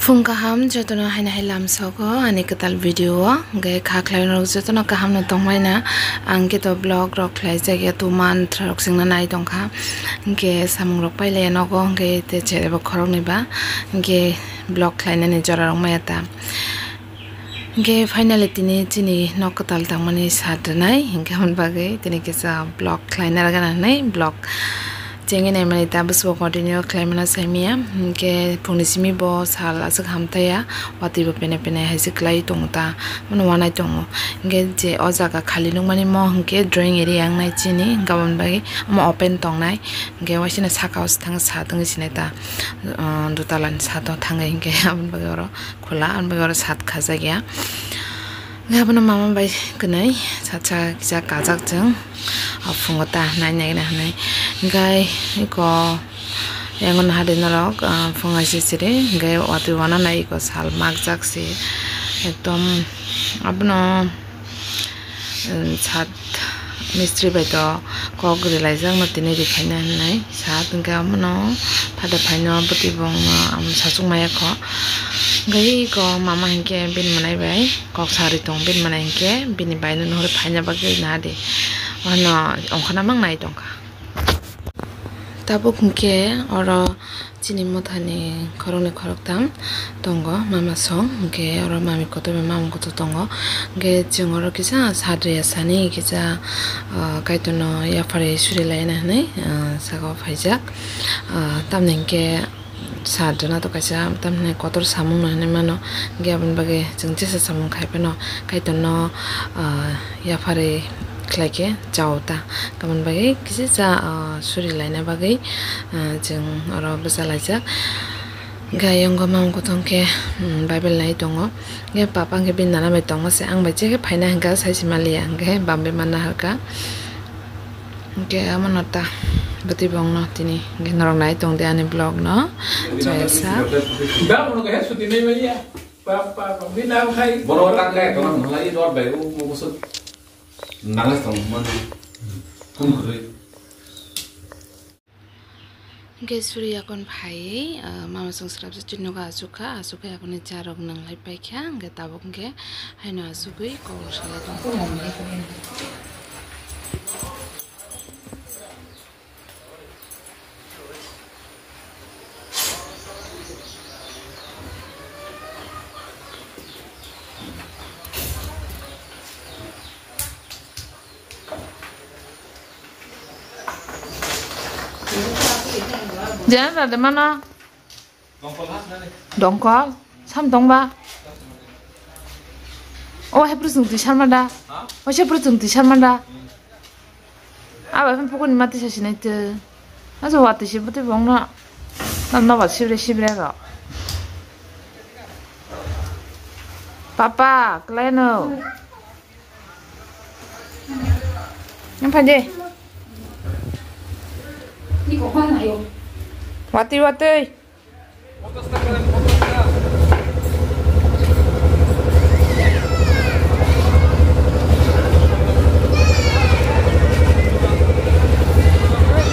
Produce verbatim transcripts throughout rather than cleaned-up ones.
Phung kaham jotono haino hai lamsogo ani kwtal video o, hwnkhe kha khlai rok jotono kaham no tongmani na, ang khe to vlog rok khlai jak ya, tuman rok chwngno nai tongkha, hwnkhe samung rok pailai ya nogo, hwnkhe te chebo khoroknwi ba, hwnkhe vlog khlainani jora rok maya ta. Hwnkhe finally tini chini nok kwtal tangmani sat rwnai, hwnkhe aboni bagwi tini kisa vlog khlaina rwgana hwnwi vlog chengwi naimani ta bwswk continue khlaimano saimanya. Hwnkhe phungni simi bo sal aswk hamthaya, watwi bo pene pene hai se kwlai tongo ta, mano wanai tongo. Hwnkhe je o jaga khali nukmani mo hwnkhe drawing area wngnai chini, hwnkhe aboni bagwi omo open tongnai. Hwnkhe waisino saka o se thang sat wngwi sinai ta, ah, dutala ni sat o thangwi hwnkhe aboni bagwi oro khula, aboni bagwi oro sat khajak ya. Hwnkhe abono mama bai kwnwi sacha kisa kajak chwng, o phungo ta nai nai na hwnwi. Hwnkhe eko yango naha de norok, ah, phung aisisiri, hwnkhe watwi wana nai eko sal makjak se ekdom abono. Sat mistri bai to kok rilaijak no tini rikhaina hinwi sat hwnkhe omono phada phaino bwtwi bongno sachukmaya kho. Hwnkhe eko mama hinkhe bini mwnai bai kok sari tongo, bini mwnai hinkhe bini baino nuhuri phaina bagwi nadi. Wano ongkhorna mang nai tongkha. Tabuk hinkhe oro chini mothani khoroknwi khoroktham tongo, mama song hinkhe oro mami kotor bai mama kotor tongo. Hinkhe chwng oro kisa sat rwya sani kisa, ah, Kaitorno yapharwi suri laina hinwi, ah, saka o phaijak. Ah, tamni hinkhe sat rwna to kaisa tamni kotor samung no hinwi mano. Hinkhe aboni bagwi chwng jesa samung khai phano Kaitorno, ah, yapharwi khlai khe chao ta. Aboni bagwi kisa cha, ah, suri laina bagwi, ah, chwng oro bwsa laijak. Hinkhe ayongo mama kotor khe, um, Bible nai tongo. Hinkhe papa hinkhe bini nana bai tongma se, ang bai je khe phaina hinkha sai se maliya, hinkhe bambai manna harkha. Hinkhe amo no ta bwtwi bongno tini hinkhe norok nai tong di ani vlog no. Chaya sa. Borok tang kaya tong malai rot bai o mo bosok. Nangis tong mano. Kum kwrwi. Hinkhe suri yakon phaiwi, ah, mama song swrapsa chini nogo achukha, achukha yakoni cha rok nwnglai paikha, hinkhe tabuk hinkhe haino achugwi kok salai tongkha. Jana da de mano. Dongkol? Sam dongba? O hai pru chwng twi sarma da? O hai pru chwng twi sarma da? Abo phano pokoni mati sasinai twi. Aso watwi se bwtwi bongno. Nam nobar sibre sibre ro. Papa, kwlaino. Nang phai de. Watwi, watwi.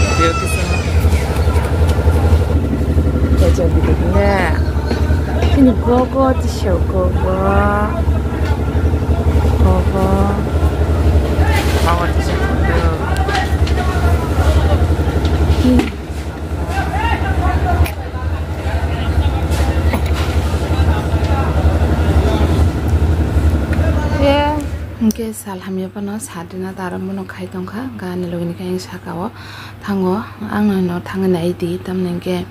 Video kisa. Kaisa video na. Ini gogo tisho gogo. Gogo. Power tisho gogo. Hinkhe sal hamya phano sat rwna ta aro bono khai tongkha, gani logini khe ayang saka o thango, ang no thangwi nai di, tamni hinkhe,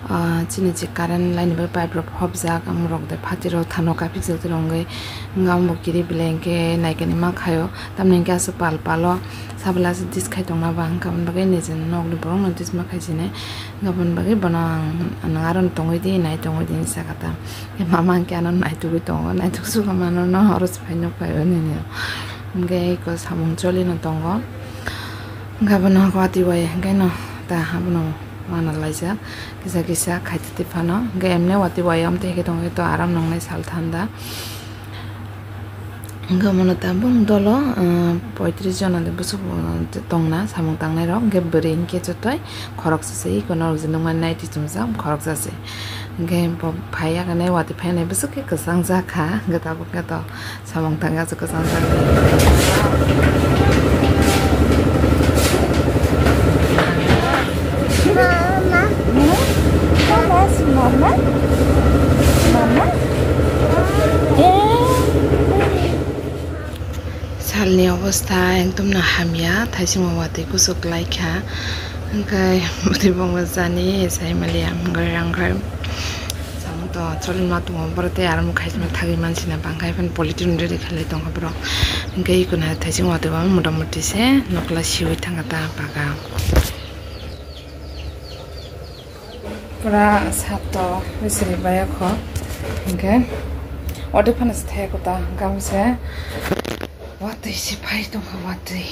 ah, chini je current line ni bai pipe rok hopjak, amorok de phatiro thano kaphikjak tongwi, wngkha ambo kiri belai hinkhe naikani ma khaio, tamni hinkhe aswk pal palo sabla aswk dis khai tongna ba, wngkha aboni bagwi nijini nokni borok no dis ma khai sini. Aboni bagwi bono ang, ang aro tongwi di, nai tongwi di hinwi sakha ta. Mama hwnkhe ano naitugwi tongo, naituk sukha mano no oro se phai nuk phai hwnwi. Hwnkhe eko samung choli no tongo. Hwnkhe abono watwi bai hwnkhe no ta abono mana laijak kisa kisa khaitwi phano. Hwnkhe emne watwi bai amtwi hwnkhe tongkhe to aram nangnai sal thanda. Hwnkhe omono tabuk dolo, ah, poitris jona de bwswk, ah, tongna samung tangnai rok, hwnkhe bwrwi hwnkhe jotoi khoroksa se, iko norok je nukmani naiti chumjak khoroksa se. Hingke bo phai ya khe nai watwi phainai bwswk khe kwchang jak kha, hingke tabuk khe to samung tangya se kwchang jak. Mama. Mama, si mama. Mama. Eh. Salni obostha ekdom no hamya, thaichingma watwi kuchuk lai kha, hingke bwtwi bongma jani sai maliya, hingke rang khai samung to choli ma tongo, borok tei aro khai thagwi mansina bangkha, iphano polythene ready khalai tongkha borok, hingke iko na thaichingma watwi bo motamuti se nokla siwi thangkha ta paga. Pura sato bisiri baya kho. Hingke ode phano se thaya kota hingke amo se watwi se phai tongkha watwi.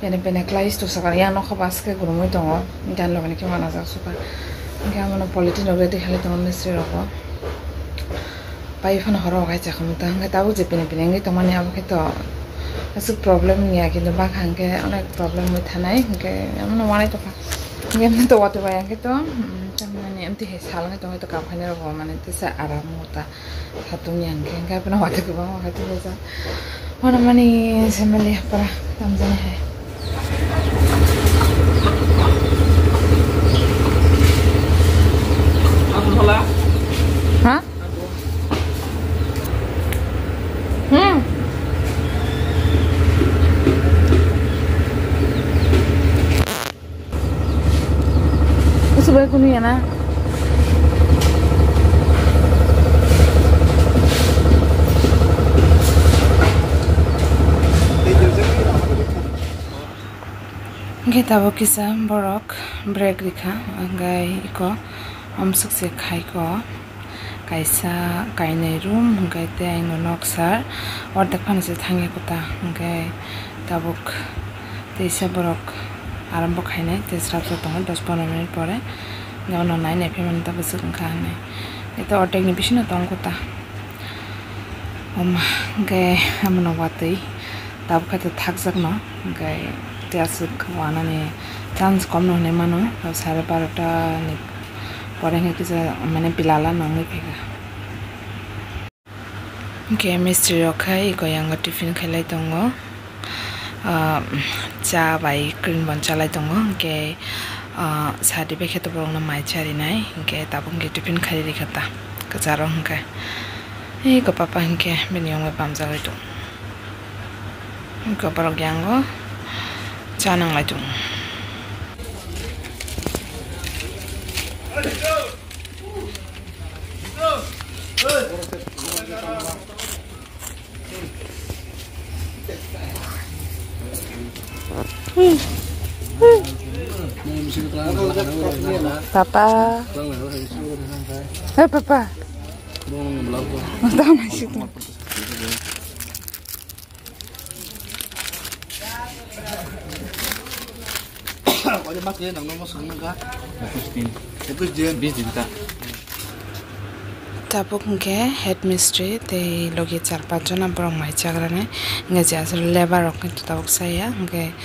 Bene bene klai sto sakha yang nokha baske gurumoi tongo. Hingke ani loge ni khe manajak suka. Hingke amo no polythene rok ready khalai tongo misiri rok bo. Pai phano horo hai chakha muta hingke tabuk je pini pini wngwi tongmani abo khe to aswk problem wngya kintu bakha hingke onek problem wngwi thanai hingke amo no wanai tongkha. Hingke amo to watwi bai hingke to, mm, tamni amtwi hai sal wngwi tongwi to kap khainai rok bo mane tesa aram muta satung ya hingke hingke abo no watwi kwbangma khai tonglaijak. Hwnwi mani se mali pura tamjani hai. Ha? Hmm. Usu bai kunu ya na. Hingke tabuk kisa borok break rikha, hingke iko amsuk se khaiko. Kaisa kainwi room, hingke tei ayang nok sar ordek phano se thangya kota, hingke tabuk teisa borok arambo khainai, tei srapsa tongo dos pondro minute pore, hingke ono nai nai phaimani tabuk swk wngkha hinwi, tei ordek ni bisingo tongo kota. Oma, hingke amono watwi tabuk khe thakjakno, hingke tei aswk wanani chance komno hinwi mano, sare barota ni pore hingke kisa mane bilala nongwi phaikha. Hingke mistri rok khai iko yango tiffin khailai tongo, ah, cha bai cream bon chalai tongo, hingke, ah, sadi bai khe to borokno mai charinai, hingke tabuk hingke tiffin khai rikha ta kwcharo hingke. Iko papa hingke bini yongwi pamjagwi tongo. Hingke borok yango cha nanglai tongo. Papa. Hei, papa. Tama situ. Oye, mas ye, nang nang mas nang ka. Ekus din. Ekus din. Bis din ta. Tabuk hingke headmistress tei logi char panch jona borok mai chagrani, hingke je aswk labour rok hintu tabuk saya, hingke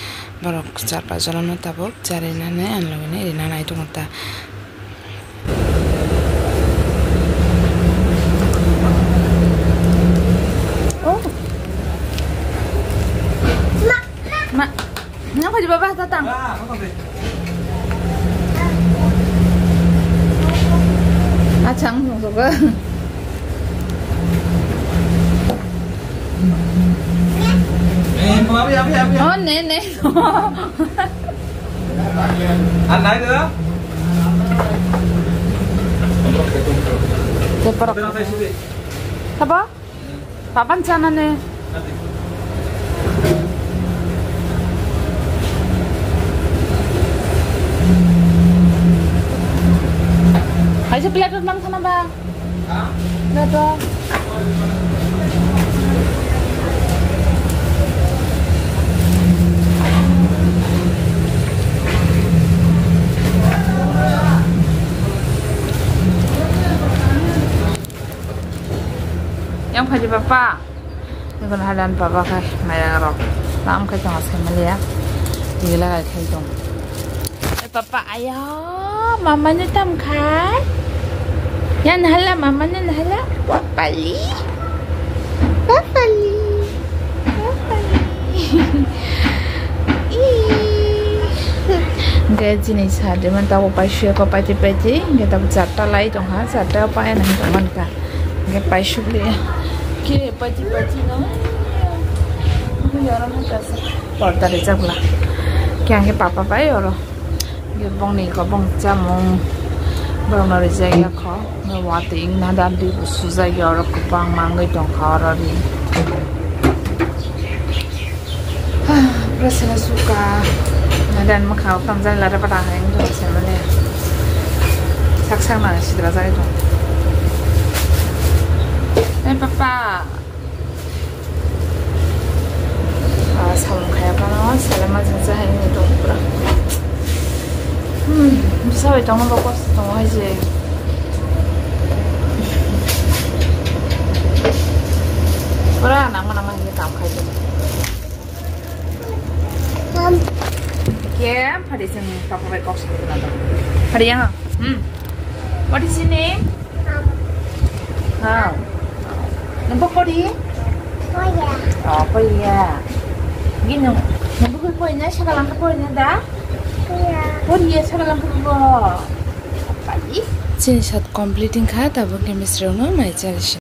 borok char panch jona no tabuk charinani ani logi ni rina nai tongo ta. Oh. Ma, ma. Nang phaidi baba, tatang. Achang nungsogo. Oh, ne, ne. Teporok. Apa? Papan chanane. Kaisa plate mang sana ba. Plate. Yang phaidi papa. Nukun hadan papa khai maya rok. Tam khai tong asai maliya. Tigila khai khai tong. Eh, papa, ayo, mama ni tam khai. Yan hala, mama yan hala. Papali. Papali. Papali. Ih. Hingke chini sade man tabo paisuk ko paiti paiti. Hingke tabo charta lai tongha, charta pai nang tongman ka. Hingke paisuk le. Ke paiti paiti no. Hingke oro ma kasa. Porda rijak bwla. Hingke papa pai oro. Bongni kobong chamung borokno rijak ya kho. Watwi wngna dan twi bo sujak ya, oro kwbangma wngwi tongkha oro ri. Pura sene suka. Dan mwkhang o kamjani lada pada hai wngwi tongse mane. Sak sak nang sidra jagwi tong. Hey papa. Ah, samung khaya phano salai ma jingsa hai wngwi tongo pura. Hmm, bwsa bai tongo bo kosto tongo hai se. Pura nangma nangma hinwi kam khai tongo. Khe phari chwng papa bai kok sai khna tongo. Phari yang. Hmm. What is your name? Ha. Nang bo kori? Poya. Oh, poya. Gino. Nang bo kori poya, saka langka poya da? Poya. Poya, saka langka bo. Chini sat complete wngkha, tabuk chemistry rokno naichari se.